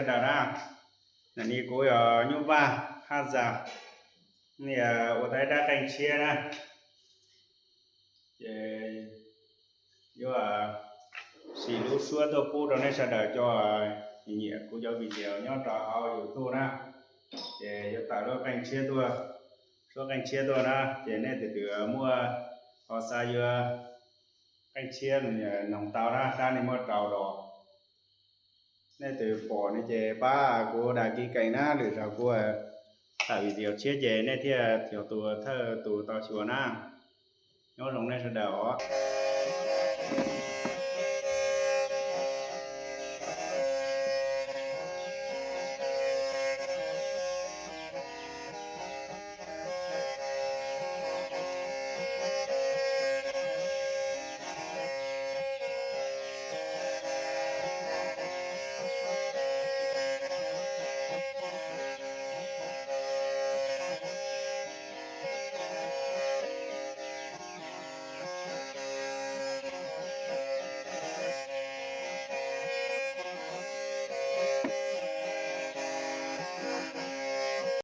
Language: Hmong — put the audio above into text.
sawv daws na. Nim no kuv yog Nyuj Vaj Haj Zaj, ua tau ib rab qeej tshiab na, ces yuav siv lub suab tuaj pub rau nej sawv daws cov nyiam kuv cov video nyob rau hauv YouTube na. Ces yuav tawm lub qeej tshiab tuaj, suab qeej tshiab tuaj na, ces nej tus twg muaj ho xav yuav qeej tshiab noog tau na, rab nej muab rau los. Nej tus twg pom no ces pab kuv đăng ký kênh na, lwm zaus kuv tawm video tshiab ces nej thiaj yog tus thawj tus tau xyuas na. Nyob zoo nej sawv daws os.